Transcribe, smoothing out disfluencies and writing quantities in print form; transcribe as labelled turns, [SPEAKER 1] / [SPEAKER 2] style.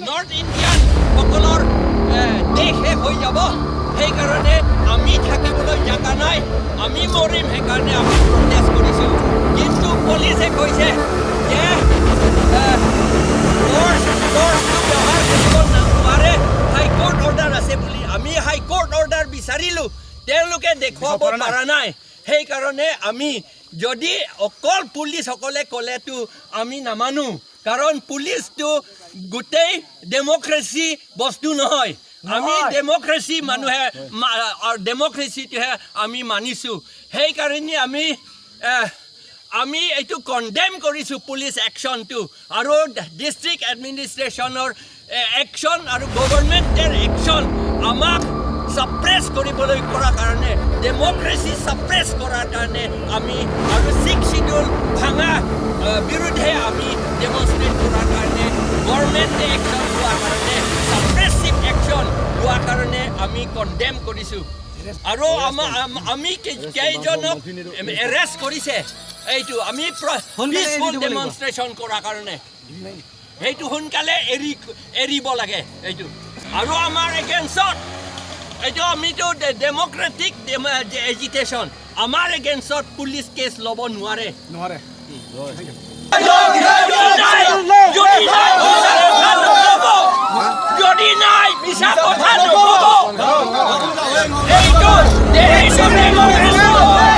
[SPEAKER 1] North Indian সকলৰ দেশ শেষ হৈ যাব। সেইকাৰণে আমি থাকিবলৈ জেগা নাই, আমি মৰিম। সেইকাৰণে আমি প্ৰটেষ্ট কৰিছোঁ। কিন্তু পুলিচে কৈছে যে ফ'ৰ্চটো ব্যৱহাৰ কৰিব নোৱাৰে, হাইকোৰ্ট অৰ্ডাৰ আছে বুলি। আমি হাইকোৰ্ট অৰ্ডাৰ বিচাৰিলোঁ, তেওঁলোকে দেখুৱাব পৰা নাই। সেইকাৰণে আমি যদি অকল পুলিচসকলে ক'লেতো আমি নামানো, কাৰণ পুলিচটো গোটেই ডেম'ক্ৰেচি বস্তু নহয়। আমি ডেম'ক্ৰেচি মানুহে, ডেম'ক্ৰেচিটোহে আমি মানিছোঁ। সেইকাৰণে আমি এইটো কণ্ডেম কৰিছোঁ পুলিচ একশ্যনটো আৰু ডিষ্ট্ৰিক্ট এডমিনিষ্ট্ৰেশ্যনৰ একশ্যন আৰু গভৰ্ণমেণ্টৰ একশ্যন। আমাক ছাপ্ৰেছ কৰিবলৈ কৰাৰ কাৰণে, ডেম'ক্ৰেচি ছাপ্ৰেছ কৰাৰ কাৰণে আমি আৰু ছিক্স চিডিউল ভাঙা বিৰুদ্ধে আমি ডেমনষ্ট্ৰেট কৰাৰ কাৰণে, গভৰ্ণমেণ্টে একশ্যন লোৱাৰ কাৰণে, ছাপ্ৰেছিভ একশ্যন লোৱাৰ কাৰণে আমি কণ্ডেম কৰিছোঁ। আৰু আমাৰ আমি কেইজনক এৰেষ্ট কৰিছে, এইটো আমি পিচফুল ডেমনষ্ট্ৰেশ্যন কৰাৰ কাৰণে, সেইটো সোনকালে এৰিব লাগে এইটো। আৰু আমাৰ এগেইনষ্টত এইটো, আমিতো ডেম'ক্ৰেটিক এজিটেশ্যন, আমাৰ এগেইনষ্টত পুলিচ কেছ ল'ব নোৱাৰে।
[SPEAKER 2] নোৱাৰে।
[SPEAKER 1] যদি নাই, মিছা কথা নক'ব। যদি নাই, মিছা কথা নক'ব। এইটো এইটো ডেম'ক্ৰেচি।